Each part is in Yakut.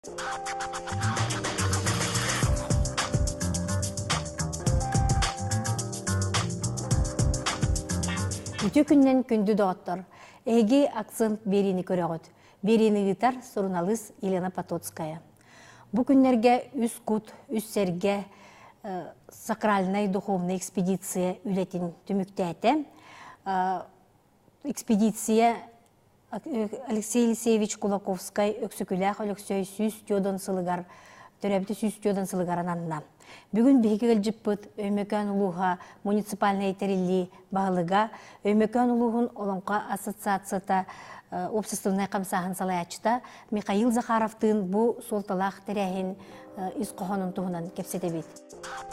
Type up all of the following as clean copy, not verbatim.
Үтүө күннэн күндү доҕоттор! Эһиги акцент биэриини көрөҕүт. Биэриини ыытар суруналыыс Елена Потоцкая. Бу күннэргэ үс кут, үс сэргэ сакральнай духовнай экспедиция үлэтин түмүктээтэ. Экспедиция Алексей Елисеевич Кулаковскай Өксөкүлээх Өлөксөй 104 сылыгар төрөөбүтэ 104 сылыгар ананна. Бүгүн биһиги ыалдьыппыт Өймөкөөн улууһа муниципальнай тэриллии баһылыга, Өймөкөөн улууһун Олоҥхо ассоциацията уопсастыбаннай хамсааһын салайааччыта Михаил Захаровтыын бу суолталаах тэрээһин ис хоһоонун туһунан кэпсэтэбит.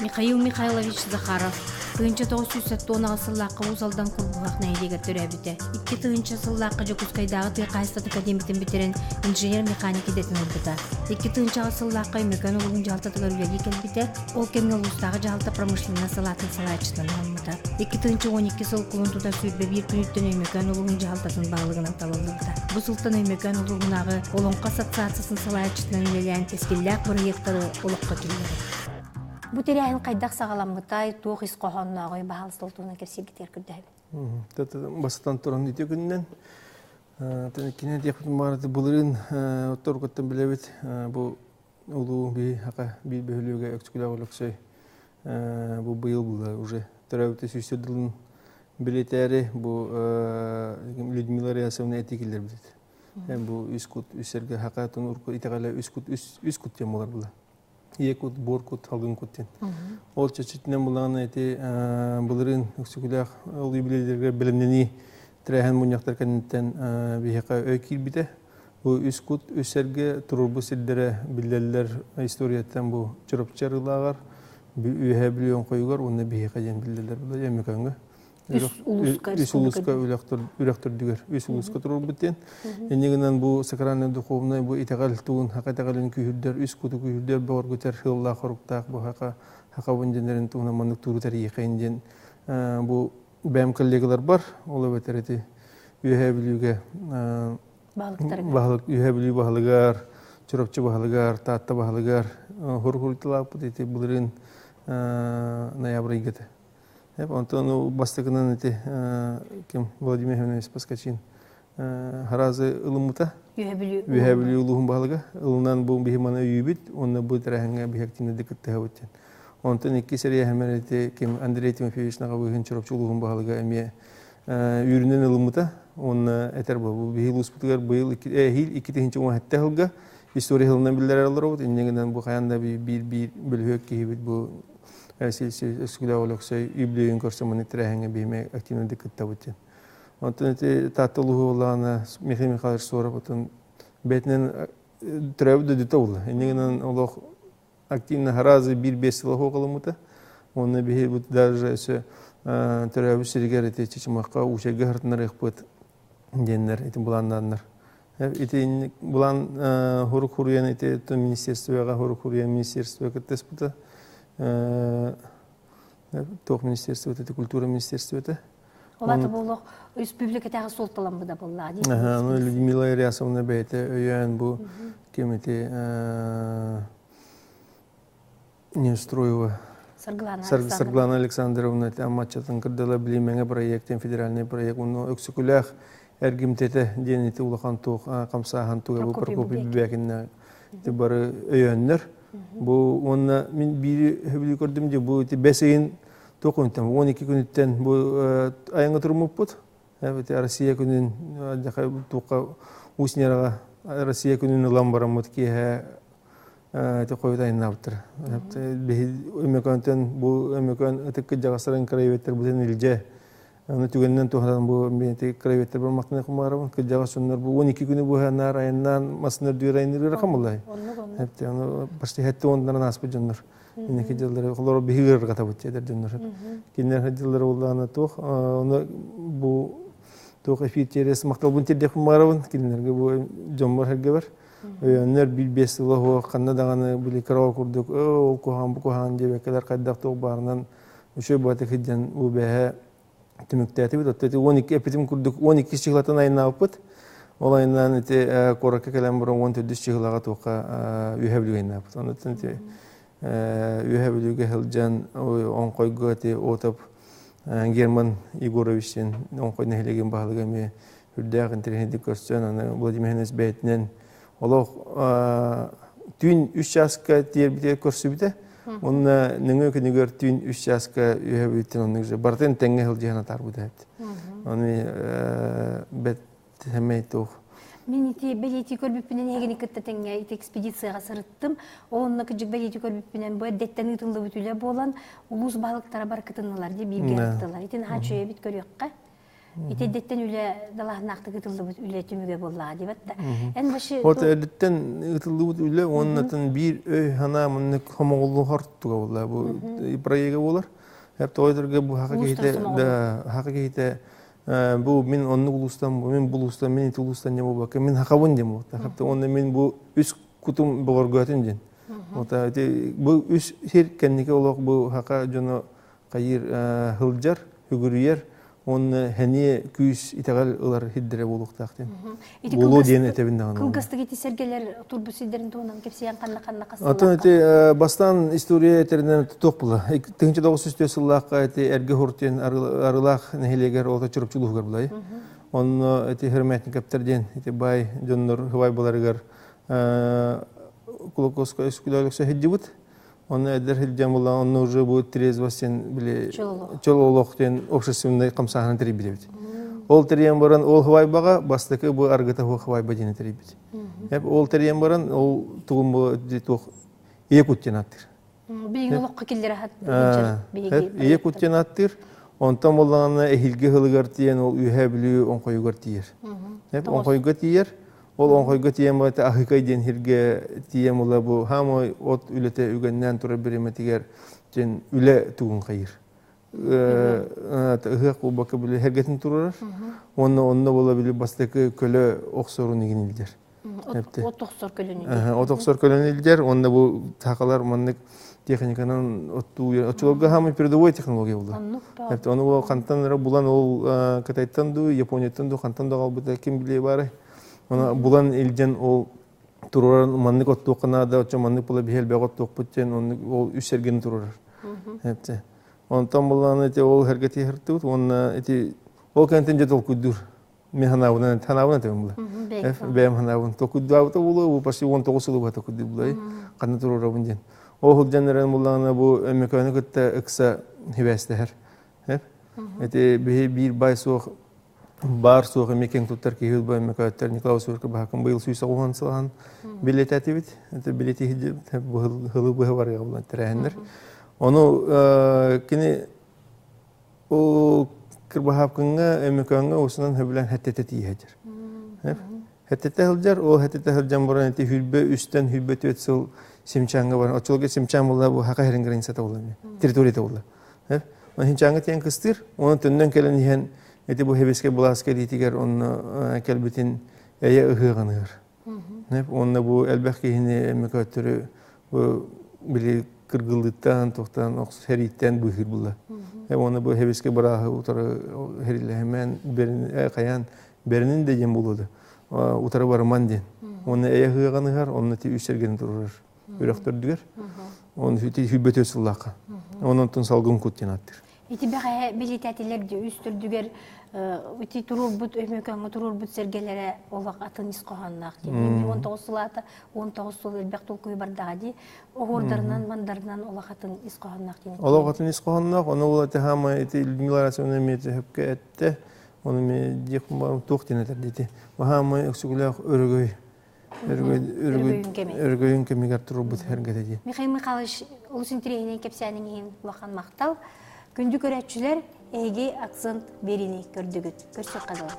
Михаил Михайлович Захаров 1978 сыллаахха Уус Алдан Курбуһах нэһилиэгэр төрөөбүтэ. 2000 сыллаахха Дьокуускайдааҕы тыа хаһаайыстыбатын академиятын бүтэрэн инженер-механик идэтин ылбыта. 2000 сыллаахха Өймөкөөн улууһун дьаһалтатыгар үлэлии кэлбитэ. Ол кэмҥэ улуустааҕы дьаһалта промышленнай салаатын салайааччытынан анаммыта. 2012 сыл кулун тутар 21 күнүттэн Өймөкөөн улууһун дьаһалтатын баһылыгынан талыллыбыта. Бу сылтан Өймөкөөн улууһунааҕы Олоҥхо ассоциациятын салайааччытынан үлэлээн кэскиллээх бырайыактары олоххо киллэрэр. Бу тэрээһин хайдах саҕаламмытай, туох ис хоһооннооҕуй баһаалыста ол туһунан кэпсииргитигэр көрдөһөбүн. Бастатан туран ити күнүнэн кини диэхпитин баҕарады былырыын отторгуттан билэбит бу улуу би хака биир бөһүлүөгэ Өксөкүлээх Өлөксөй бу быйыл була уже төрөөбүтэ сүүстэр дылын билетээри бу Людмила Реасовна этии киллэрбит. Бу үс кут үс сэргэ хакатын урку итэҕэлэ үс кут үс кут диэн буолар була. Ийэ кут, буор кут, халгын кут диэн. Ол чөчүтүнэн булаҕына ити былырыын Өксөкүлээх ол юбилейдэргэ бэлэмнэнии тэрээһин мунньахтар кэнниттэн биһиэхэ өй киирбитэ. Бу үс кут үс сэргэ туруорбут сирдэрэ биллэллэр историяттан бу Чурапчы арыылааҕар, Үөһээ Бүлүү оҥхойугар уонна биһиэхэ диэн биллэллэр була Өймөкөөҥҥө. Үс улууска үрэх төрдүгэр үс улууска туруорбут диэн. Инньэ гынан бу сакральный духовный бу итэҕэл тугун хака итэҕэлин күүһүрдэр, үс куту күүһүрдэр бөҕөргүтэр сыаллаах хоруктаах бу хака хакабын дьэннэрин туһунан маннык тууру тэрийиэхэйин диэн бу бэйэм коллегаларбар, ол эбэтэр ити Үөһээ Бүлүүгэ баһылык Үөһээ Бүлүү баһылыгар, Чурапчы баһылыгар, Таатта баһылыгар хур-хуруйталааппыт ити былырыын ноябрь ыйга этэ. Онтон бастакынан ити ким Владимир Иванович Поскачин харазы ылыммыта. Үөһээ Бүлүү улууһун баһылыга ылынан бу биһи маны өйүүбүт уонна бу тэрээһиҥҥэ биһи активнайдык кыттыһабыт диэн. Онтон иккис эриэһэмэр ити ким Андрей Тимофеевич Наҕабыыһын Чурапчы улууһун баһылыга эмиэ үүрүнэн ылыммыта уонна этэр бу биһи улууспутугар быйыл эһиил 2017 сылга история сылынан биллэрэр олоробут инньэ гынан бу хайаан да биир биир бөлүһүөк киһибит бу Өскүлээх Өлөксөй юбилейын көрсө маннык тэрээһиҥҥэ биһиме активнайдык кыттабыт диэн. Онтон ити Таатта улууһу буоллаҕына Михаил Михайлович Суоров отон бэйэтинэн төрөөбүт дойдута буолла. Инньэ гынан олох активно харазы биир-биэс сыл оһуокалыммыта. Уонна биһи бу даже өссө төрөөбүт сиригэр ити Чычымахха Уучайга сырытынарыахпыт диэннэр ити былааннааннар. Ити былаан хурук хуруйан ити министерствоға хурук хуруйан министерство кыттыспыта. Туох министерствота ити культура министерствота. Олата буолуох республикатааҕы суолталаммыта буоллаа дии. Ну Людмила Ильясовна бэйэтэ өйөөн бу ким ити Неустроева Саргылана Александровна Аммаччатын кырдала билимэҥэ проектын федеральный проект уну өксөкүлээх эргимтэтэ диэн ити улахан туох хамсааһын туга бу Прокопий Бибякинна ити бары өйөөннөр бу уонна мин биири хөбүлүү көрдүм дии бу ити бэс ыйын туох күнүттэн 12 күнүттэн бу айаҥҥа туруммуппут ити Россия күнүн туохха Усть Нераҕа Россия күнүн ылан бараммыт киэһэ ити хойут айаннаабыттар. Биһи Өймөкөөнтөн бу Өймөкөөн ытык кырдьаҕастарын краеведтэр бутун илдьэ аны түгэнинэн туһанан бу ити краеведтэр бармахтан хумаарабын кырдьаҕас дьоннор бу 12 күнү быһа айаннаан массыына үрдүгэр айанныыр ыарахан буоллай. Аны почти хэтти уоннарын ааспыт дьоннор. Инники дьыллары олору биһи ыарырҕатабыт эдэр дьоннор. Кинилэр дьыллары улаана туох оны бу туох эфир тиэрес махталбын тиэрдиэхпин баҕарабын кинилэргэ бу дьоммор сэргэбэр. Өйөннөр биир-биэс сыла суох ханна даҕаны били кыра курдук ол куһаҕан бу куһаҕан диэбэккэлэр хайдах туох баарынан үчүгэй баҕайытык сылдьан бу бэһэ түмүктээтибит. Оттон ити 12 эппитим курдук 12 чыһылатын айаннаабыппыт. Ол айынан ити куоракка кэлэн баран 14 чыһылаҕа туохха үөһэ Бүлүүгэ айаннаабыт. Онуттан ити Үөһэ Бүлүүгэ сылдьан оҥхойго ити Отов Герман Егорович диэн Оҥхой нэһилиэгин баһылыга эмиэ үрдээх интэриэһинэйдик көрсөн, аны Владимир Иванович бэйэтинэн олох түүн үс чааска тиэрбитигэр көрсүбүтэ. Уонна нөҥүө күнүгэр түүн үс чааска үөһэ Бүлүүттэн оннук барытын тэҥҥэ сылдьыһан атаарбыта эбит. Аны бэт сэмэй туох. Мин ити бэлиэтии көрбүппүнэн эһигини кытта тэҥҥэ ити экспедицияҕа сырыттым. Ол онно кыдьык бэлиэтии көрбүппүнэн бу эрдэттэн ыытыллыбыт үлэ буолан улуус баһылыктара бар кытыннылар дии бииргэ ыттылар. Ити наһаа үчүгэйбит көрүөххэ. Ити эрдэттэн үлэ далааһыннаахтык ыытыллыбыт үлэ түмүгэ буоллаҕа диэбэт да. Эн башы Вот эрдэттэн ыытыллыбыт үлэ уоннатын биир өй санаа маннык хомоҕоллуһар туга буолла бу проега буолар. Эп тоҕойдорго бу хака киһитэ да хака киһитэ бу мин оннук улуустан бу мин бу улуустан мин ити улуустан не буолбакка мин хахабын диэн буолта уонна мин бу үс кутум бөҕөргөөтүн диэн вот ити бу үс сир кэнники олох бу хака дьоно хайыр сылдьар үгүрүйэр уонна хэниэ күүс итэҕэл ылар сирдэрэ буолуохтаах диэн буолуо диэн этэбин даҕаны кылгастык ити сэргэлэр турбут сирдэрин туһунан кэпсээн ханна ханна Оттон ити бастаан история этэринэн туох була. 1904 сыллаахха ити Эргэ Хур диэн Арылаах нэһилиэгэр олото Чурапчы улууһугар булай. Онно ити Херметниковтар диэн ити баай дьоннор хыбайбаларыгар Кулаковская өскүлөөлөксө сылдьыбыт. Онно эдэр сылдьан була онно уже бу трезвость диэн били чөл олох диэн общественный хамсааһын тэрийбит эбит. Ол тэрийэн баран ол хыбайбаҕа бастакы бу аргыта хыбайба диэни тэрийбит. Эп ол тэрийэн баран ол тугум бу туох ийэ кут диэн ааттыыр. Билигин олоххо киллэрэ биһиги. Ийэ кут диэн ааттыыр. Онтон буоллаҕына эһиилги сылыгар тиийэн ол Үөһээ Бүлүү оҥхойугар тиийэр. Эп оҥхойго тиийэр. Ол оҥхойго тиийэн барыта Аһыкай диэн сиргэ тиийэн була бу хаамай от үлэтэ үгэннээн турар бириэмэтигэр диэн үлэ тугун хайыыр. Ыһыах буолбакка били эргэтин турарар. Уонна онно буола били бастакы көлө охсорун игин илдьэр. От охсор көлөнү илдьэр. От охсор көлөнү илдьэр. Уонна бу сахалар маннык техниканан оттуу оччолорго хаамай передовой технология буолла. Ону бу хантан эрэ булан ол Кытайтан дуу, Японияттан дуу хантан да аҕалбыта ким билиэ баарай. Оны булан илдьэн ол тураран маннык оттуохха наада, оччо маннык була биһи элбэх оттуохпут диэн оннук ол үс эргини турарар. Онтон буллаҕына ити ол эргэтии сыртыбыт уонна ити ол кэнтин дьэ толкуйдуур. Мин ханаабынан ханаабынан этим була. Бэйэм ханаабын толкуйдаабыта буолуо, бу почти 19 сыл быһа толкуйдуур булай. Ханна туруорабын диэн. Ол сылдьан эрэн буллаҕына бу Өмөкөөнү кытта ыкса хибээстэһэр. Ити биһи биир бай суох баар суох эмиэ киэҥ туттар киһи бу Өмөкөөттөр Николай Васильевич баһакын быйыл сүүс оҕуһан сылаһан билиэтэтибит. Это билиэти хылы быһа барыга булан тэрээһиннэр. Ону кини ол Кырбаһаапкыҥҥа, Өймөкөөҥҥө уусунан сөбүлээн хэттэтэ тиийэ сылдьар. Хэттэтэ сылдьар, ол хэттэтэ сылдьан баран ити хүрбэ үстэн хүрбэ түөрт сыл Симчаҥҥа баран, оччолорго Симчаҥ буолла бу Хака сирин границата буолла территорията буолла. Онон Симчаҥҥа тиийэн кыстыыр, онон төннөн кэлэн иһэн ити бу Хэбискэй былаас кэлиитигэр онно кэлбитин эйэ ыһыаҕын ыһар. Уонна бу элбэх киһини Өймөкөөттөрү бу били кыргыллыыттан, туохтан сэрииттэн быыһыыр булла. Уонна бу Хэбискэ бырааһы утары хэрилэһимэн хайаан бэринин да диэн буолуо да утары барыман диэн. Уонна эйэ ыһыаҕын ыһар, онно ти үс сэргэни турурар үрэх төрдүгэр. Оны хүббөтө сыллаахха. Онон салгын кут диэн аттыр. Ити бэҕэһээ билитээтилэр дии үс төрдүгэр ити туруорбут Өймөкөөҥҥө туруорбут сэргэлэрэ олох атын ис хоһоонноох дии. 19 сыл аата 19 сыл элбэх толкуйу бардаҕа дии. Оһуордарынан, мандарынан олох атын ис хоһоонноох диэн. Олох атын ис хоһоонноох. Ону ол ити хаама ити Людмила Арасовна эмиэ сөпкө эттэ. Ону эмиэ диэх туох диэн этэр диэти. Хаама өксүгүлээх өрөгөй өрөгөйүн кэмигэр турбут эргэтэ дии. Михаил Михайлович олус интэриэһинэй кэпсээниҥ иһин улахан махтал. Күндү көрөөччүлэр, эһиги акцент биэриини көрдүгүт. Көрсүөххэ дылы.